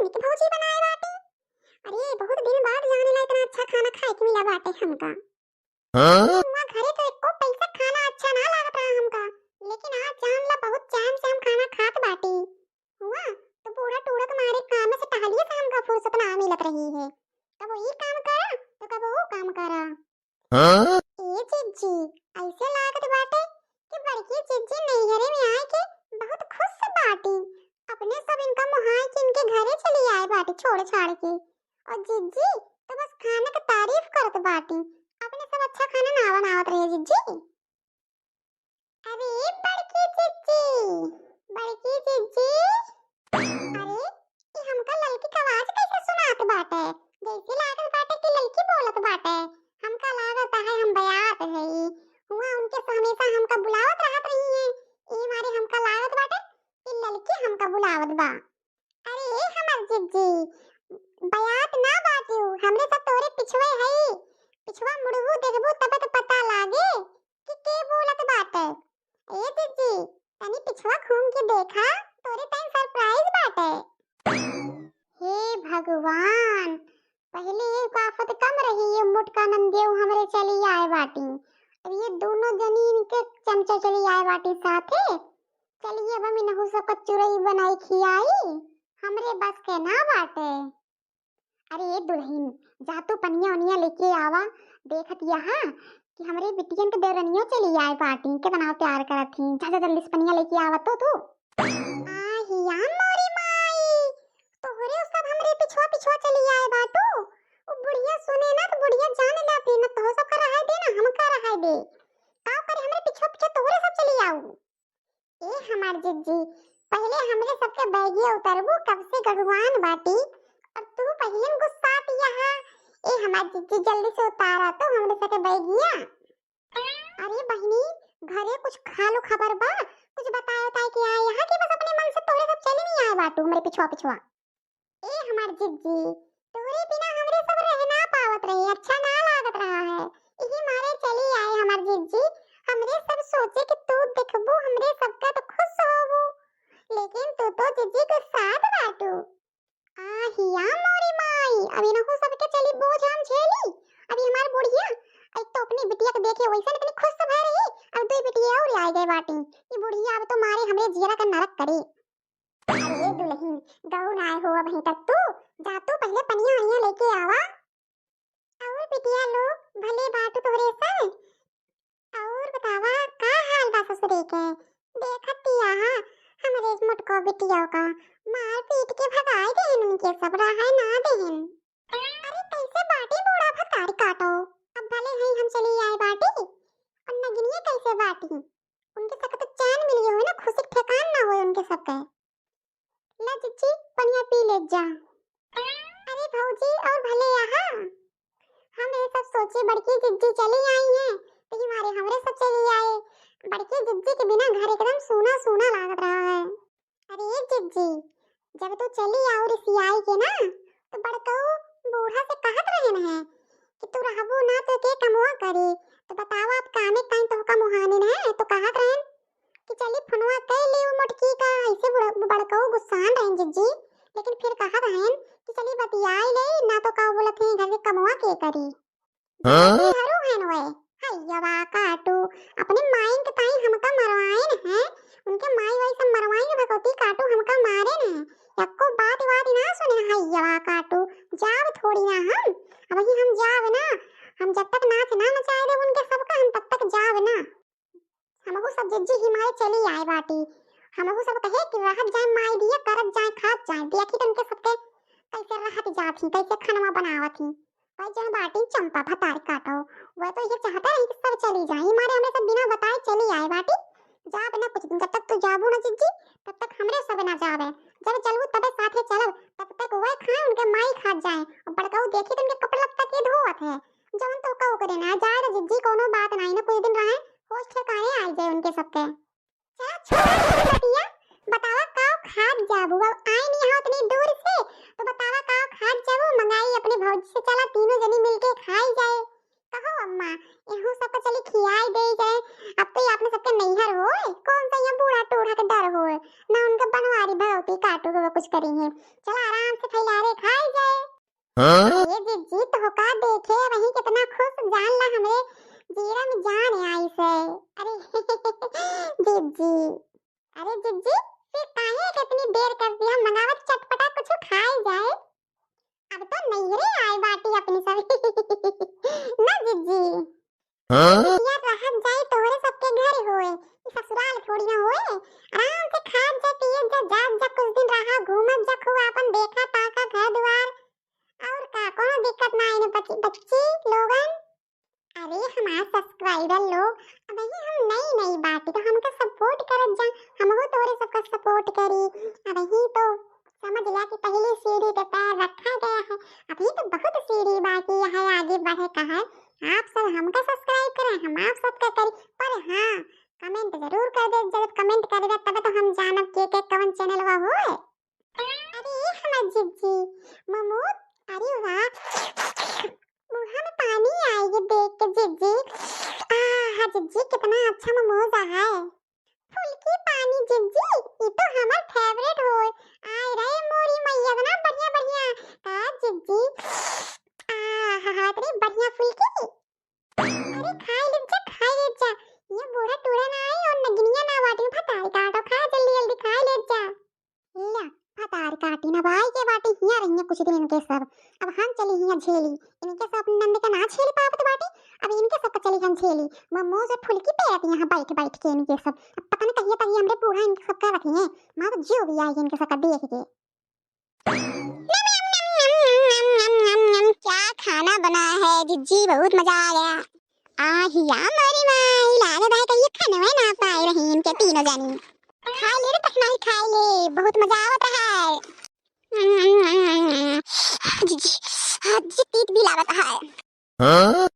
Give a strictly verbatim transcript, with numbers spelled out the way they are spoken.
कि भौजी बनाए बाटी। अरे, बहुत दिन बाद जाने ला इतना अच्छा खाना खाए के मिला बाटे हमका। हाँ? हुआ घरे तो एको पैसा खाना अच्छा ना लागत रहा हमका, लेकिन आज जान ला बहुत चैन से हम खाना खात बाटी। हुआ तो बूढ़ा टूढ़ा के मारे काम से टहलिए से हमका फुर्सत ना मिलत रही है। कब ई काम करा तो कब वो काम करा। हाँ? ए जिज्जी, ऐसे लागत बाटे कि बड़की जिज्जी नैहरे में आए के बहुत खुश बाटी। अपने सब इनका मोहाय के इनके घरे चली आए बाटी छोड़ छाड़ के। और जिज्जी तो बस खाने के तारीफ करत बाटी। अपने सब अच्छा खाना ना बनावत रहे जिज्जी। अरे बड़की जिज्जी, बड़की जिज्जी, अरे ई हमका ललकी के आवाज कैसे सुनात बाटे? जैसे लागत बाटे कि ललकी बोलत बाटे। हमका लागत है हम बयात है। हुआ उनके से हमेशा हमका बुलावत रहत रही है, ई मारे हमका लागत बाटे कि ललकी हमका बुलावत बा। अरे हमार जिज्जी, बयात ना बाटू, हमरे सब तोरे पिछवे हई। पिछवा मुड़बू देखबू तबे तो पता लागे कि के बोलत बाटे। ए जिज्जी, तनी पिछवा घूम के देखा, तोरे ताईं सरप्राइज बाटे। हे भगवान, पहिले एक आफत कम रही, ये मोटका नंदेव हमरे चली आए बाटी। अब ये दोनों जनी इनके चमचा चली आए बाटी साथे। चलिए अब हम इनहू सबका चुरई बनाई खियाई, हमरे बस के ना बाटे। अरे ए दुल्हन, जा तू पनिया ओनिया लेके आवा, देखत यहाँ कि हमरे बिटियन के देवरनियो चली आए बाटी, केतना प्यार करत ही। जा जा जल्दी से पनिया लेके आवा तो तू। आहिया मोरी माई, तोहरे सब हमरे पिछुआ पिछुआ चली आए बाटू। उ बुढ़िया सुने ना तो बुढ़िया जान ला फिर ना तोह सब का रहाय दे ना हमका रहाय दे। का करे हमरे पिछुआ पिछुआ तोहरे सब चली आऊ। ए हमार जिज्जी, पहिले हमरे सबके बैगिया उतरबू, कब से गढ़ुआन बाटी, और तू पहिले गुस्सात यहाँ। ए हमार जिज्जी, जल्दी से उतारा तो हमरे सबके बैगिया। अरे बहिनी, घरे कुछ खालू खबर बा, कुछ बताए उताए के आए यहाँ कि बस अपने मन से तोहरे सब चली नहीं आए बाटू हमरे पिछुआ पिछुआ। ए हमार जिज्जी, तोहरे बिना हमरे सब रह ना पावत रहे, अच्छा ना लागत रहा है, इही मारे चली आए हमार जिज्जी। हमरे सब सोचे कि तू देखबू हमरे सबका तो खुश होबू, लेकिन तू तो जिज्जी गुस्सात बाटू। आहिया मोरी माई, अब इनहू सबके चली बोझ हम झेली। अब ई हमार बुढ़िया, एक तो अपनी बिटिया के देखे वैसे इतनी खुश से भय रही, अब दो बिटिया और आ गए बाटी। ये बुढ़िया अब तो मारे हमरे जियरा का नरक करे। अरे दुल्हन, गऊ नाय हो अबहीं तक तू, जा तू पहिले पनिया वनिया लेके आवा। और बिटिया लोग भले बाटू तोहरे से। और बतावा का हाल बा ससुरे के? देखत तिया हा हमरे मोटको बिटिया का मार पीट के भगाए देहन, उनके सब रहाय ना देहन। अरे कैसे बाटी बूढ़ा भतारी काटो, अब भले ही हम चली आए बाटी, और नगिनिया कैसे बाटी? उनके सबके तो चैन मिल गयो है ना, खुशी के ठेकान ना होए उनके सबके। ला जिज्जी, पनिया पी ले जा। अरे भौजी, और भले यहाँ हम ये सब सोचे बड़की जिज्जी चली आई हैं, तो ये मारे हमरे सब चली आए। बड़की जिज्जी के बिना घर एकदम सूना सूना लागत रहा है। अरे जिज्जी, जब तू चली आऊ रिसियाई के ना, तो बड़कऊ बूढ़ा से कहत रहन है कि तू रहबू ना तो के कमवा करी। तो बतावा, अब कामे ताई तोहका मुहानिन है, तो कहत रहन कि चली फोनवा कर ले वो मोटकी का। ऐसे बुढ़-, बड़कऊ गुस्सान रहन जिज्जी, लेकिन फिर कहत रहन कि चली बतियाई ले, ना तो का बोलत है घर के कमवा के करी। हाँ? हरू हन वे, हैयवा काटू, अपने माइन के ताई हमका मरवाइन है, उनके माई वाई सब मरवाइन, भगवती काटू हमका मारे न है, एको बात वात ना सुने, हैयवा काटू, जाब थोड़ी ना हम, अब ही हम जाब ना, हम जब तक नाच ना नचाए देब उनके सबका, हम तब तक जाब ना। हमहू सब जिज्जी ही मारे चली आए बाटी। हमहू सब कहे कि रहत जाए माई दिया, करत जाए, खात जाए। देखी तुमके सबके कैसे रहत जात ही, कैसे खनवा बनावत ही। भाई जन बाटी चंपा भतार काटो, वह तो ये चाहता रही कि सब चली जाए। ई मारे हमरे सब बिना बताए चली आए बाटी। जाब ना कुछ दिन, जब तक तू जाबू ना जिज्जी, तब तक हमरे सब ना जावे। जब चलबू तबे साथे चलब, तब तक वह खाए उनके माई खात जाए। और बड़काऊ देखी तुमके कपड़ा लत्ता के धोवत है। जवन तो का ओकरे ना जाए रे जिज्जी, कोनो बात नाई ना, कुछ दिन रहे, होश ठिकाने आई जाए उनके सबके। चला छोड़ दे बतिया, बतावा का खात जाबू, अब आई नहीं हो उतनी दूर से, तो बतावा का खात जाबू, मंगाई अपने भौजी से, चला तीनों जनी मिलके खाई जाए। कहो अम्मा, एहू सबके चली खियाई दे जाए, अब तो ये आपने सबके नैहर होए, कौन सा यहाँ बूढ़ा टूढ़ा के डर होए, ना उनके बनवारी भगवती काटू के कुछ करी है। चला आराम से फैला रे, खाई जाए। हाँ? ये जिज्जी तो का देखे, वही कितना खुश, जान ला हमरे जीरा में जान आई से। अरे जिज्जी, अरे जिज्जी, फिर काहे के इतनी देर कर दी? हम मंगावत चटपटा कुछ खाए जाए। अब तो नैहरे आए बाटी अपनी सब। ना जिज्जी। हाँ? यार रहत जाए तोहरे सबके घर होए, ई ससुराल थोड़ी ना होए। आराम से खात जा, पियत जा, जात जा, कुछ दिन रहा, घूमत जा खूब, आपन देखा ताका घर दुआर। और का, कोनो दिक्कत ना आए बच्ची, बच्ची लोगन। अरे हमार subscriber लोग, अबही हम नई नई बाटी तो हमका support करत जा, हमहू तोहरे सबका support करी। अबही तो समझ लिया कि पहली सीढ़ी पे पैर रखा गया है, अभी तो बहुत सीढ़ी बाकी है आगे बढ़े का है। आप सब हमका subscribe करें, हम आप सबका करी, पर हाँ comment जरूर कर दे, जब comment करबे तब तो हम जानब के के कौन channel वा होए। अरे हमार जिज्जी, मोमोज, अरे वाह, मुँह में पानी आए ये देख के जिज्जी। आहा जिज्जी, कितना अच्छा मोमोज है। फुल्की पानी जिज्जी, ई तो हमार favourite होय। आय रे मोरी मैया, इतना बढ़िया बढ़िया। का जिज्जी? आहा, इतनी बढ़िया फुल्की। अरे खाई ले जा, खाई ले जा। ये बूढ़ा टूढ़ा ना आई और नगिनिया ना बाटी, भतारी काटो, खा जल्दी जल्दी खाई ले जा। ल्या, भतार काटी ना भाई के बाटी, हियाँ रहिए कुछ दिन इनके सब। अब हम चली हियाँ झेली, इनके सब अपने नंद के ना झेली पावत बाटी, अब इनके सब का चली हम झेली। मोमोज और फुल्की पेरत यहाँ बैठ बैठ के इनके सब। अब पता न कहिए तक हमरे बूढ़ा इनके सब का रखी हैं। माँ तो जियो भी आई इनके सब का देख के। क्या खाना बना है जिज्जी, बहुत मजा आ गया। आ हिया मोरी माई, लागे भाई कहिए खानवे ना पाए रही इनके तीनों जानी। खाई ले रे पटनाई, खाई ले, बहुत मजा आवत है। जिज्जी, जिज्जी तीत भी लागत है। हाँ?